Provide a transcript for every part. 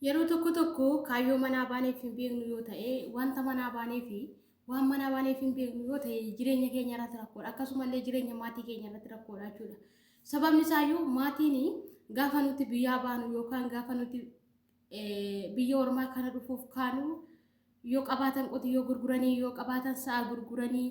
Yeroo tokko tokko kaayyoo manaa baaneef hin beeknu yoo ta'e, wanta manaa baaneef waan manaa baaneef hin beeknu yoo ta'e, jireenya keenya irratti rakkoodha. Akkasumallee jireenya maatii keenya irratti rakkoodha jechuudha. Sababni isaayyuu maatiin gaafa nuti biyyaa baanu yookaan gaafa nuti biyya ormaa kana dhufuuf kaanu, yoo qabaatan qotiyyoo gurguranii, yoo qabaatan sa'a gurguranii,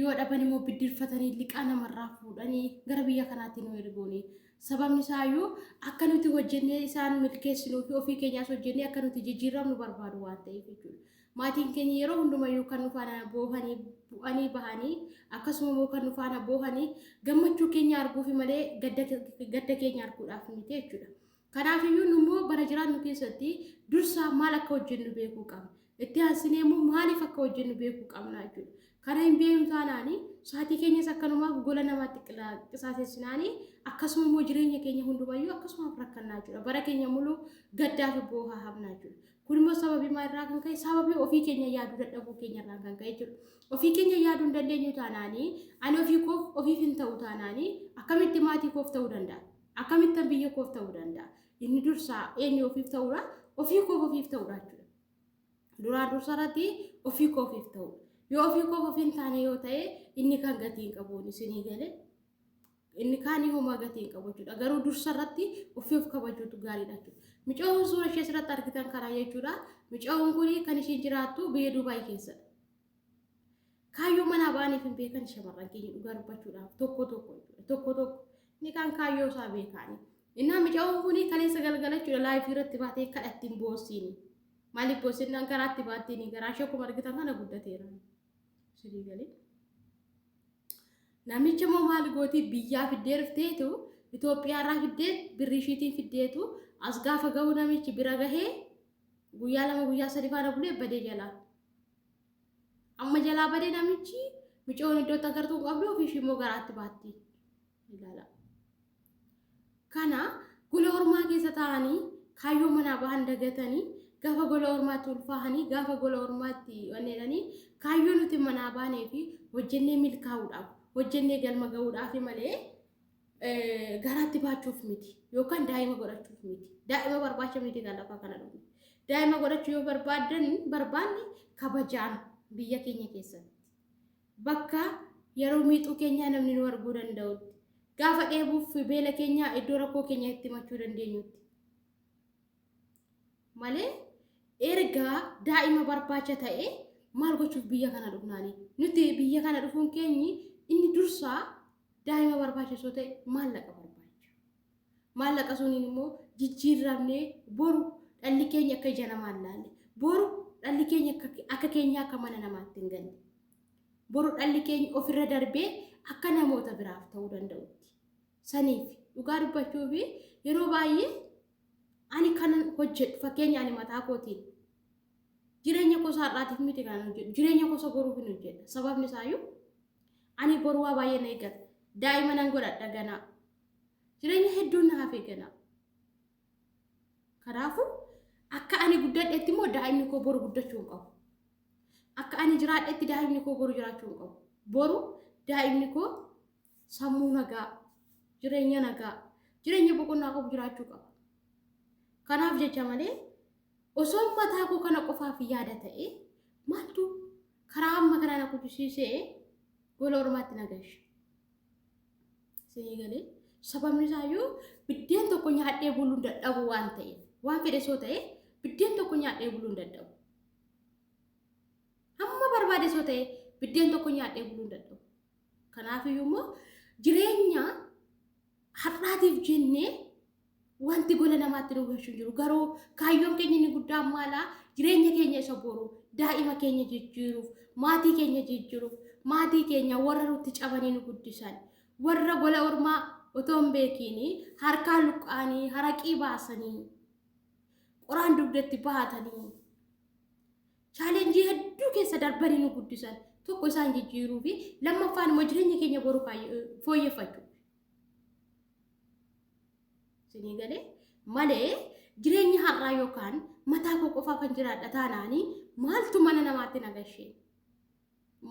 yoo dhaban immoo biddirfatanii liqaa namarraa fuudhanii gara biyya kanaatti nu erguuni. Sababni isaayyuu akka nuti hojjennee isaan milkeessinuu fi ofii keenyaas hojjennee akka nuti jijjiiramnu barbaadu waan ta'eef jechuudha. Maatiin keenya yeroo hundumayyuu kan nu faana boohanii bu'anii bahanii, akkasuma immoo kan nu faana boohanii gammachuu keenya arguufi malee gadda keenya arguudhaaf miti jechuudha. Kanaafiyyuu nu immoo bara jiraannu keessatti dursaa maal akka hojjennu beekuu qabna. Itti aansinee immoo maaliif akka hojjennu beekuu qabna jechuudha. Kana hin beeknu taanaani sa'aatii keenyas akkanumaaf gola namaatti qisaasessinaani, akkasuma immoo jireenya keenya hundumayyuu akkasumaaf rakkannaa jechuudha. Bara keenya muluu gaddaa fi boohaa hafnaa jechuudha. Kun immoo sababii maal irraa kan ka'e? Sababii ofii keenya yaaduu dadhabuu keenya irraa kan ka'e jechuudha. Ofii keenya yaaduu hin dandeenyu taanaani, ani ofii koof ofiif hin ta'u taanaani, akkamitti maatii koof ta'uu danda'a? Akkamittan biyya koof ta'uu danda'a? Inni dursaa eenyu ofiif ta'uudha? Ofii koof ofiif ta'uudha jechuudha. Duraan dursa irratti ofii koo ofiif ta'uudha. Yoo ofii koof ofii hin taane yoo ta'e, inni kan gatii hin qabu isinii galee. Inni kaanii homaa gatii hin qabu jechuudha. Garuu dursa irratti ofii of kabajuutu gaariidha jechuudha. Mucayyoon suura ishee asirratti argitan kana jechuudha. Mucayyoon kun kan isheen jiraattu biyya Dubaay keessadha. Kaayyoo manaa ba'aniif hin beekan shamarran keenya, dhugaa dubbachuudhaaf tokko tokko jechuudha. Tokko tokko inni kaan kaayyoo isaa beekaani. Innaa mucayyoon kun kaleessa galgala jechuudha live irratti baatee kadhattiin boossiini. Maaliif boossinnaan garaatti baattiin, garaa ishee akkuma argitan kana guddateera. Sirii galee. Namicha immoo maal gooti? Biyyaa fiddee dhufteetu, Itoophiyaarraa fiddee, birrii ishiitiin fiddeetu as gaafa gahu, namichi bira gahee guyyaa 2, guyyaa 3 faana bulee badee jalaa. Amma jalaa badee namichi. Mucayyoon iddootti agartuu hin qabdu, ofii ishii immoo garaatti baatti. Ilaala. Kana gola ormaa keessa taa'anii kaayyoo manaa bahan dagatanii, gaafa gola ormaatti ulfaahanii, gaafa gola ormaatti wanneedhanii, kaayyoo nuti manaa baanee fi hojjennee milkaa'uudhaaf, hojjennee galma ga'uudhaaf malee garaatti baachuuf miti yookaan daa'ima godhachuuf miti. Daa'ima barbaacha miti kan lafa kana dhufne. Daa'ima godhachuu yoo barbaadan barbaanne, kabajaan biyya keenya keessatti bakka yeroo miixuu keenyaa namni nu arguu danda'utti, gaafa dheebuuf beela keenyaa iddoo rakkoo keenya itti himachuu dandeenyutti malee, erga daa'ima barbaacha ta'e maal gochuuf biyya kana dhufnaani? Nuti biyya kana dhufuun keenyi inni dursaa daa'ima barbaachisoo ta'e maallaqa barbaacha. Maallaqa suniin immoo jijjiirramnee boru dhalli keenya akka ija namaa hin laalle, boru dhalli keenya akka keenya akka mana namaatti hin galle, boru dhalli keenya ofirra darbee akka namoota biraaf ta'uu danda'utti. Saniif dhugaa dubbachuu fi yeroo baay'ee ani kanan hojjedhu, fakkeenya ani mataa kootiin jireenya gosa har'aatiif miti kan hojjedhu, jireenya gosa boruuf hin hojjedha. Sababni isaayyuu ani boru waa baay'ee na eeggata. Daa'ima nan godhadha ganaa. Jireenya hedduun na hafe ganaa. Kanaafuu akka ani guddadhetti immoo daa'imni koo boru guddachuu hin qabu. Akka ani jiraadhetti daa'imni koo boru jiraachuu hin qabu. Boru daa'imni koo sammuu nagaa, jireenya nagaa, jireenya boqonnaa qabu jiraachuu qaba. Kanaaf jecha malee osoo mataa koo kana qofaaf yaada ta'e, maaltu karaa amma kana na kuchisiisee gola ormaatti na gashe? Isinii galee? Sababni isaayyuu biddeen tokko nyaadhee buluun dadhabu waan ta'eef, waan fedhe soo ta'e biddeen tokko nyaadhee buluun dadhabu. Hamma barbaade soo ta'e biddeen tokko nyaadhee buluun dadhabu. Kanaafiyyuu immoo jireenya har'aatiif jennee wanti gola namaatti nu galchu hin jiru. Garuu kaayyoon keenya inni guddaan maalaa? Jireenya keenya isa boru, daa'ima keenya jijjiiruuf, maatii keenya jijjiiruuf, maatii keenya warra nutti cabanii nu guddisan, warra gola ormaa otoo hin beekiin harkaan luqqaanii haraqii baasanii, qoraan dugdatti baatanii, challenge hedduu keessa darbanii nu guddisan tokko isaan jijjiiruu fi lammaffaan immoo jireenya keenya boru fooyyeffachuu. Isinii galee? Malee jireenya har'aa yookaan mataa koo qofaaf kan jiraadha taanaanii, maaltu mana namaatti na gashee?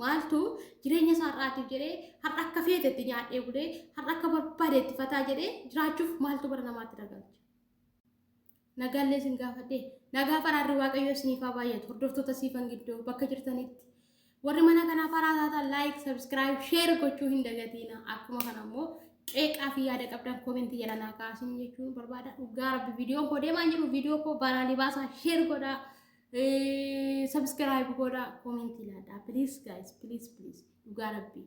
Maaltu jireenya isaa har'aatiif jedhee, har'a akka feetetti nyaadhee bulee, har'a akka barbaadetti fataa jedhee jiraachuuf maaltu mana namaatti na galcha? Nagaallee isin gaafadhe. Nagaa faraarri Waaqayyoo isiniif haa baay'atu. Hordoftoota Siifan Giddoo bakka jirtanitti. Warri mana kanaaf haaraa taatan like, subscribe, share gochuu hin dagatiina. Akkuma kana immoo qeeqaa fi yaada qabdan koomentii jala naa kaasin jechuun barbaada. Dhugaa Rabbi, viidiyoon koo deemaa hin jiru. Viidiyoo koo baraalii baasaa, share godhaa, subscribe godhaa, koomentii laadhaa. Please guys, please, please. Dhugaa Rabbi.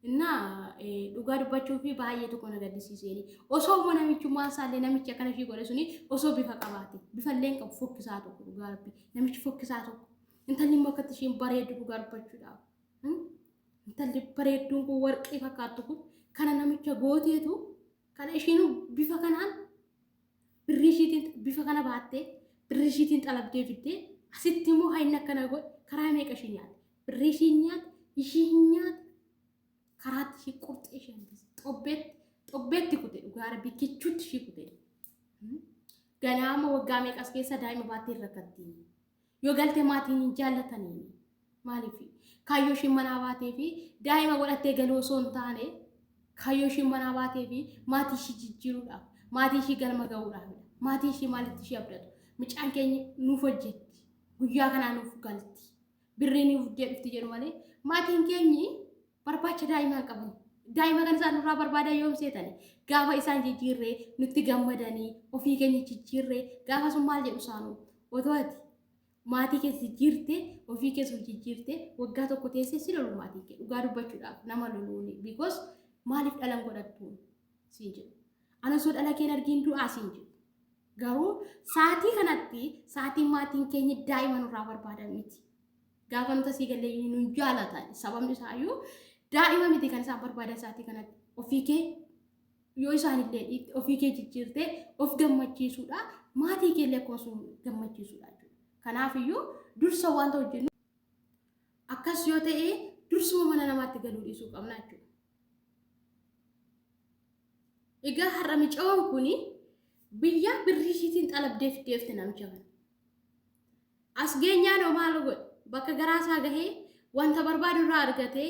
Innaa dhugaa dubbachuu fi baay'ee tokko na gaddisiiseeni. Osoo immoo namichummaan isaallee, namichi akkana ishii godhe suni, osoo bifa qabaate, bifa illee hin qabu, fokkisaa tokko. Dhugaa Rabbi, namichi fokkisaa tokko. Intalli immoo akkatti ishiin bareeddu, dhugaa dubbachuudhaaf. Intalli bareedduun kun, warqii fakkaattu kun, kana namicha gooteetu, kana ishiin bifa kanaan birrii ishiitiin bifa kana baattee, birrii ishiitiin xalabdee fiddee, asitti immoo hayni akkana godhe. Karaa meeqa ishii nyaate? Birrii ishii nyaate, ishii hin nyaate, karaatti ishii qurxee ishee hambise, xobbeetti xobbeetti kute. Dhugaa Rabbi, kichuutti ishii kute. Ganaama waggaa meeqas keessa daa'ima baattee hin rakkattiin. Yoo galte maatiin hin jaallataniin. Maaliif? Kaayyoo ishiin manaa baatee fi daa'ima godhattee galuu osoo hin taane, kaayyoo ishiin manaa baatee fi maatii ishii jijjiiruudhaaf, maatii ishii galma ga'uudhaafidha. Maatii ishii maalitti ishii abdatu? Mucaan keenya nuuf hojjetti. Guyyaa kanaa nuuf galti. Birrii nuuf dhufti jedhu malee maatiin keenyi barbaacha daa'imaa hin qaban. Daa'ima kan isaan nurraa barbaadan yoom seetani? Gaafa isaan jijjiirree nutti gammadanii, ofii keenya jijjiirree, gaafa sun maal jedhu isaanuu? Otoo ati maatii keessa jijjiirtee, ofii keessa jijjiirtee waggaa tokko teessee, si lolu maatiin kee. Dhugaa dubbachuudhaaf nama loluuni, because maaliif dhalan godhattu siin jedhu. Ana osoo dhala keen argiin du'aa siin jedhu. Garuu sa'aatii kanatti sa'aatiin maatiin keenya daa'ima nurraa barbaadan miti. Gaafa nuti asii gallee nun jaalatan, sababni isaayyuu daa'ima miti kan isaan barbaadan sa'aatii kanatti. Ofii kee yoo isaanillee dhiifte, ofii kee jijjiirtee of gammachiisuudha. Maatii kee illee akkuma sun gammachiisuudha jechuudha. Kanaafiyyuu dursa wanta hojjennu akkas yoo ta'e, dursuma mana namaatti galuu dhiisuu qabna jechuudha. Egaa har'a micawoon kuni biyya birrii ishiitiin xalabdee fiddeefte namicha kana. As geenyaan hoo maal godhe? Bakka garaa isaa gahee wanta barbaadu irraa argatee,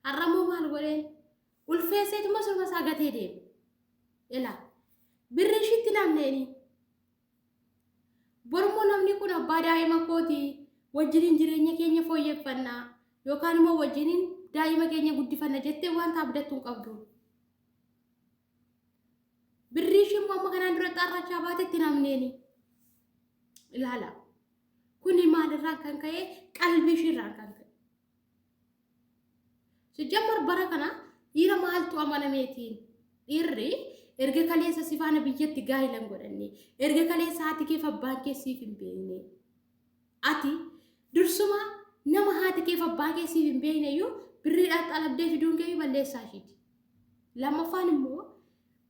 har'a immoo maal godheen? Ulfeesseetuma surma isaa gatee deeme. Ilaa, birrii ishiitti namneeni. Borummoo namni kun abbaa daa'ima kooti, wajjiniin jireenya keenya fooyyeffannaa yookaan immoo wajjiniin daa'ima keenya guddifanna jettee wanta abdattu hin qabdu. Birrii ishii immoo amma kanaan dura xaarrachaa baatetti namneeni. Ilaala. Kuni maalirraan kan ka'e? Qalbii ishiirraan kan ka'e. Sijjammar bara kana dhiira maaltu amanameetiin? Dhiirri erga kaleessa si faana biyyatti gaa'ila hin godhanne, erga kaleessa haati keef abbaan kee siif hin beekne, ati dursuma nama haati keef abbaan kee siif hin beekne iyyuu birriidhaan xalabdee fiduun kee balleessaa ishiiti. Lammaffaan immoo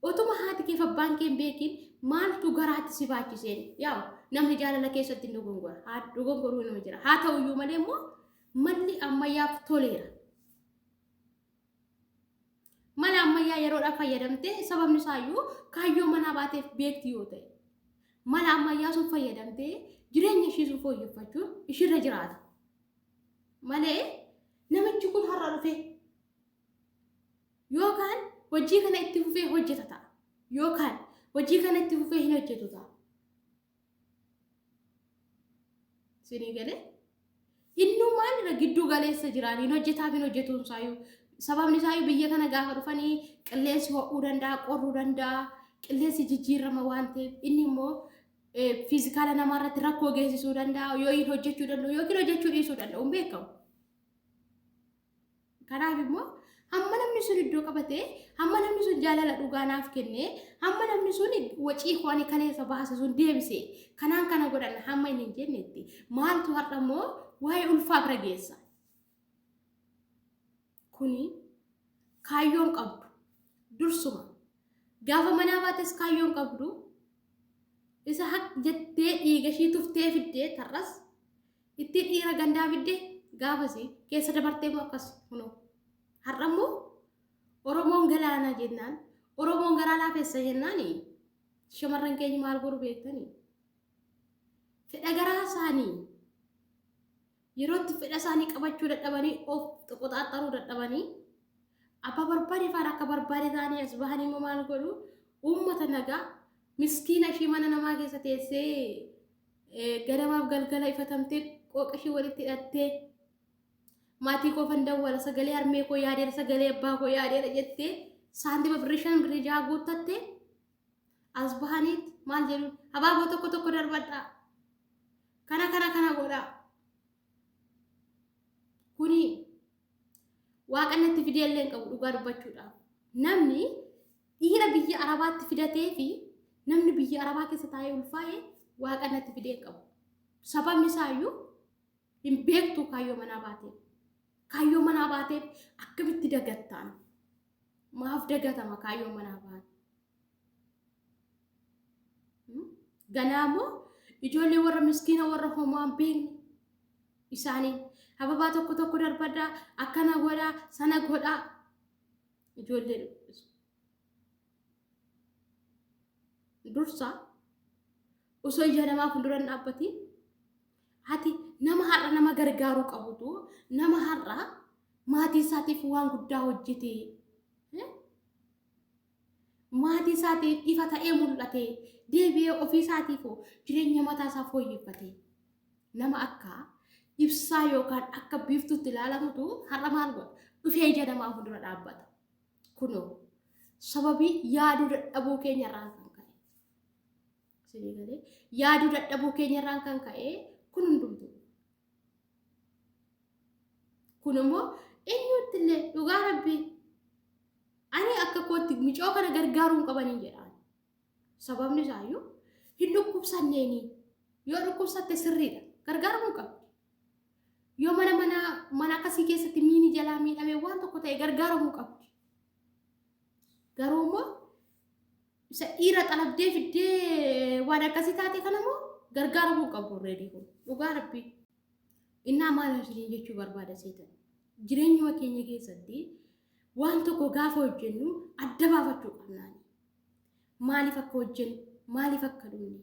otuma haati keef abbaan kee hin beekin maaltu garaatti si baachiseen? Yaa'u, namni jaalala keessatti hin dogongora. Haa dogongoruu nama jira. Haa ta'uyyuu malee immoo malli ammayyaaf toleera. Mala ammayyaa yeroodhaaf fayyadamtee, sababni isaayyuu kaayyoo manaa baateef beekti yoo ta'e, mala ammayyaa sun fayyadamtee jireenya ishii sun fooyyeffachuun ishiirra jiraata. Malee namichi kun har'a dhufe yookaan hojii kana itti fufee hojjeta ta'a, yookaan hojii kana itti fufee hin hojjetu ta'a. Sinii galee? Innuu maalirra gidduu galeessa jiraan, hin hojjetaaf hin hojjetuun isaayyuu. Sababni isaayyuu biyya kana gaafa dhufanii qilleensi ho'uu danda'a, qorruu danda'a, qilleensi jijjiirama waan ta'eef inni immoo fiizikaala namaarratti rakkoo geessisuu danda'a, yoo hin hojjechuu danda'u yookiin hojjechuu dhiisuu danda'u hin beekamu. Kanaaf immoo hamma namni sun iddoo qabatee, hamma namni sun jaalala dhugaa naaf kennee, hamma namni sun wacii koo ani kaleessa baase sun deebise, kanaan kana godhan hamma inni hin jennetti, maaltu har'a immoo waa'ee ulfaa bira geessa? Kuni kaayyoon qabdu dursuma. Gaafa manaa baates kaayyoon qabdu isa haq jettee dhiiga ishii tuftee fiddee, tarras itti dhiira gandaa fidde, gaafasi keessa dabartee immoo akkas kunoo. Har'a immoo Oromoon galaana jennaan, Oromoon garaa laafessa jennaan, shamarran keenya maal godhu beektanii? Fedha garaa isaanii yerootti fedha isaanii qabachuu dadhabanii, of qoxaaxaruu dadhabanii, abbaa barbaade faana akka barbaade ta'anii as bahanii immoo maal godhu? Uummata nagaa Miskiina ishii mana namaa keessa teessee ganamaaf galgala ifatamtee qooqa ishii walitti hidhattee maatii koo fan dawwala sagalee harmee koo yaadeera sagalee abbaa koo yaadeera jettee saantima birrii 5 birrii 6 guuttattee as bahaniit maal jedhu habaaboo tokko tokko darbadhaa kana kana kana godhaa. Kuni waaqa natti fidee illee hin qabu dhugaa dubbachuudhaaf. Namni dhiira biyya Arabaatti fidatee fi namni biyya Arabaa keessa taa'ee ulfaa'e waaqa natti fidee hin qabu. Sababni isaayyuu hin beektu kaayyoo manaa baateef. Kaayyoo manaa baateef akkamitti dagattaan? Maaf dagatama kaayyoo manaa baate? Ganaa immoo ijoollee warra miskiina warra homaa hin beekne isaanii hababaa tokko tokko darbadhaa akkana godhaa sana godhaa ijoollee dhiphisu. Dursa osoo ija namaa fuuldura hin dhaabbatiin ati nama har'a nama gargaaruu qabutu nama har'a maatii isaatiif waan guddaa hojjete maatii isaatiif ifa ta'ee mul'ate deebi'ee ofii isaatiif jireenya mataa isaa fooyyeffate nama akka ibsaa yookaan akka biiftuutti ilaalamutu har'a maal godha dhufee ija namaa fuuldura dhaabbata. Kunoo sababii yaaduu dadhabuu keenya irraan kan ka'e. Isinii galee yaaduu dadhabuu keenya irraan kan ka'e kun hundumtuu. Kun immoo eenyutti illee dhugaa rabbii ani akka kootti micoo kana gargaaruu hin qabaniin jedhaan. Sababni isaayyuu hin dhukkubsanneeni. Yoo dhukkubsatte sirriidha. Gargaaramuu qabdi. Yoo mana mana mana akkasii keessatti miini jalaa miidhame waan tokko ta'e gargaaramuu qabdi. Garuu immoo isa dhiira xalabdee fiddee waan akkasii taate kana immoo gargaaramuu qabu reedii kun dhugaa rabbii. Innaa maal isiniin jechuu barbaada seetan. Jireenyuma keenya keessatti waan tokko gaafa hojjennu adda baafachuu qabnaani. Maaliif akka hojjennu, maaliif akka dhumne,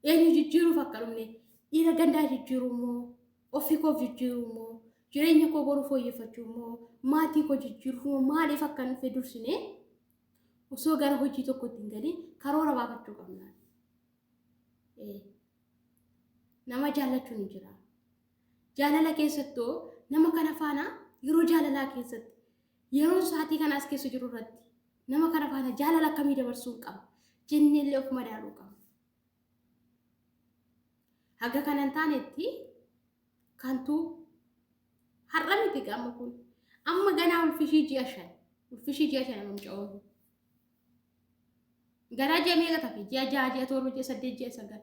eenyu jijjiiruuf akka dhumne, dhiira gandaa jijjiiruu immoo, ofii koof jijjiiruu immoo, jireenya koo boruu fooyyeffachuu immoo, maatii koo jijjiiruu immoo maaliif akka dhufe dursine osoo gara hojii tokkotti hin galin karoora baafachuu qabna. Nama jaallachuun hin jira. Jaalala keessattuu nama kana faana yeroo jaalalaa keessatti yeroo sa'aatii kana as keessa jiru irratti nama kana faana jaalala akkamii dabarsuu qaba jenneellee of madaaluu qabna. Haga kana hin taanetti kantuu har'a miti amma kun amma ganaa ulfishii ji'a 5 ulfishii ji'a 5 muca'oon ganaa ji'a meeqa tafe ji'a 6 ji'a 7 ji'a 8 ji'a 9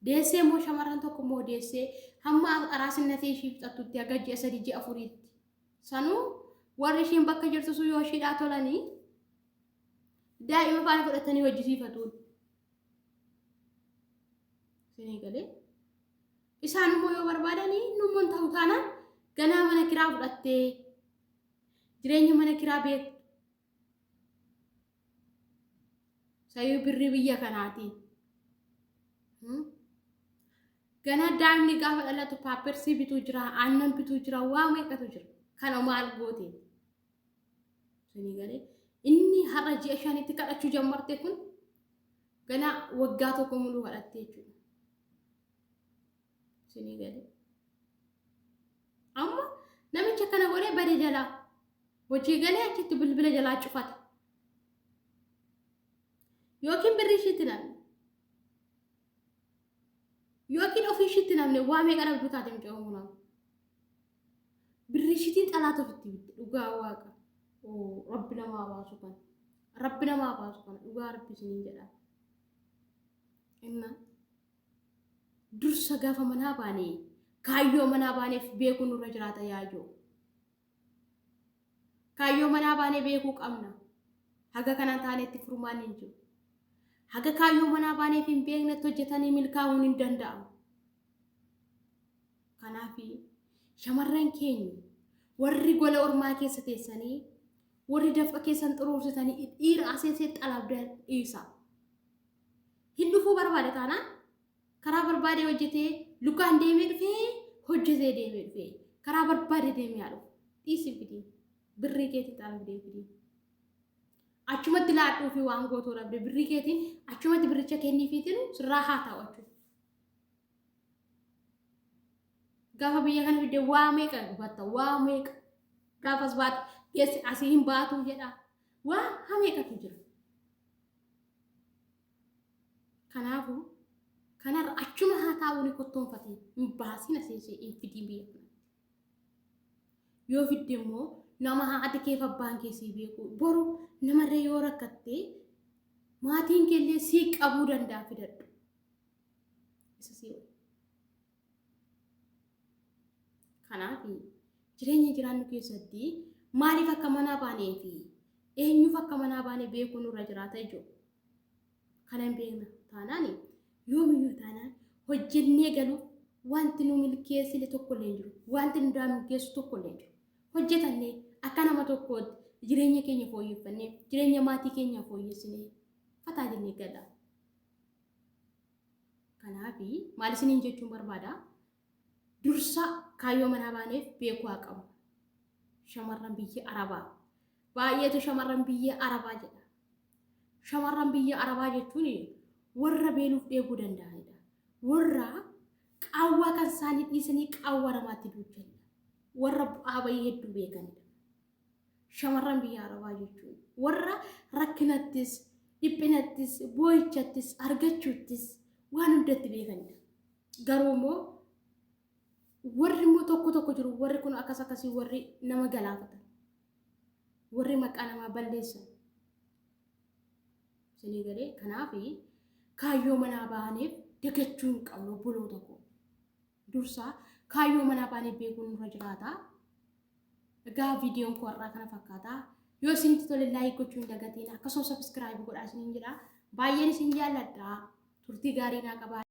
deessee immoo shamarran tokko immoo deessee hamma araasinnatii ishii fixattutti haga ji'a 3 ji'a 4tti sanuu warri ishiin bakka jirtu sun yoo ishiidhaa tolanii daa'ima faana fudhatanii hojjisiifatuun. Isinii galee isaan immoo yoo barbaadanii nummoon ta'u taanaan ganaa mana kiraa fudhattee jireenya mana kiraa beektu. Sayyuu birrii biyya kanaati. Ganaa daa'imni gaafa dhalatu paappersii bituu jira, aannan bituu jira, waa meeqatu jira. Kana maal goote? Isinii galee inni har'a ji'a 5tti kadhachuu jammarte kun ganaa waggaa tokko muluu kadhatte jechuudha. Isinii galee. Amma namicha kana godhee bade jalaa hojii galee achitti bilbila jalaa cufate. Yookiin birrii ishiitti namni. Yookiin ofii ishiitti namni waa meeqa dhabduu taate mucaan kun amma. Birrii ishiitiin xalaata ofitti bitte dhugaa waaqa. Rabbi namaa baasu kana. Rabbi namaa baasu kana dhugaa rabbi isiniin jedha. Inna dursa gaafa manaa baane kaayyoo manaa baaneef beekuun nurra jiraata yaayyoo. Kaayyoo manaa baanee beekuu qabna. Haga kanaan taanetti furmaanni hin jiru. Haga kaayyoo manaa baaneef hin beeknetti hojjetanii milkaa'uun hin danda'amu. Kanaaf shamarran keenya warri gola ormaa keessa teessanii warri dafqa keessan xuruursitanii dhiira aseesee xalabdan dhiisa. Hin dhufuu barbaade taanaan karaa barbaade hojjetee lukaan deemee dhufee hojjetee deemee dhufee karaa barbaade deemee haa dhufu. Dhiisi fidii birrii keetii xalabdee fidii. Achumatti laadhuu fi waan gootuu dhabde birrii keetiin achumatti birricha kenniifiitiin sirraa haa ta'u jechuudha. Gaafa biyya kana fidde waa meeqa dubatta waa meeqa gaafas baatu geessi asii hin baatu jedha waa meeqatu jira. Kanaafuu kanarra achuma haa taa'uu ni kottoonfatee hin baasin asii ishee hin fidiin biyya kanatti. Yoo fidde immoo nama haati kee fi abbaan kee sii beeku boru namarree yoo rakkatte maatiin keellee sii qabuu danda'a fidadhu. Isa sii wayya. Kanaaf jireenya jiraannu keessatti maaliif akka manaa baanee fi eenyuuf akka manaa baane beekuun nurra jiraata jechuudha. Kana hin beekna taanaan yoomiyyuu taanaan hojjennee galuuf wanti nu milkeessine tokko illee hin jiru. Wanti nu daangeessu tokko illee hin jiru. Hojjetannee akka nama tokkootti jireenya keenya fooyyeffannee jireenya maatii keenyaa fooyyessinee fataa jennee gala. Kanaaf maal isiniin jechuun barbaada? Dursa kaayyoo manaa baaneef beekuu haa qabnu. Shamarran biyya Arabaa. Baay'eetu shamarran biyya Arabaa jedha. Shamarran biyya Arabaa jechuun warra beeluuf dheebuu danda'anidha. Warra qaawwaa kan isaanii dhiisanii qaawwaa namaatti duuchanidha. Warra bu'aa bahii hedduu beekanidha. Shamarran biyya Arabaa jechuun warra rakkinattis, dhiphinattis, boo'ichattis, argachuuttis waan hundatti beekanidha. Garuu immoo warri immoo tokko tokko jiru warri kun akkas akkasii warri nama galaafatan warri maqaa namaa balleessan isinii galee. Kanaaf kaayyoo manaa baaneef dagachuu hin qabnu obboloota koo. Dursaa kaayyoo manaa baaneef beekuun nurra jiraata. Egaa viidiyoon koo har'aa kana fakkaata. Yoo isinitti tole like gochuu hin dagatiin, akkasumas subscribe godhaa isiniin jedha. Baay'een isin jaalladha. Turtii gaarii naa qabaadha.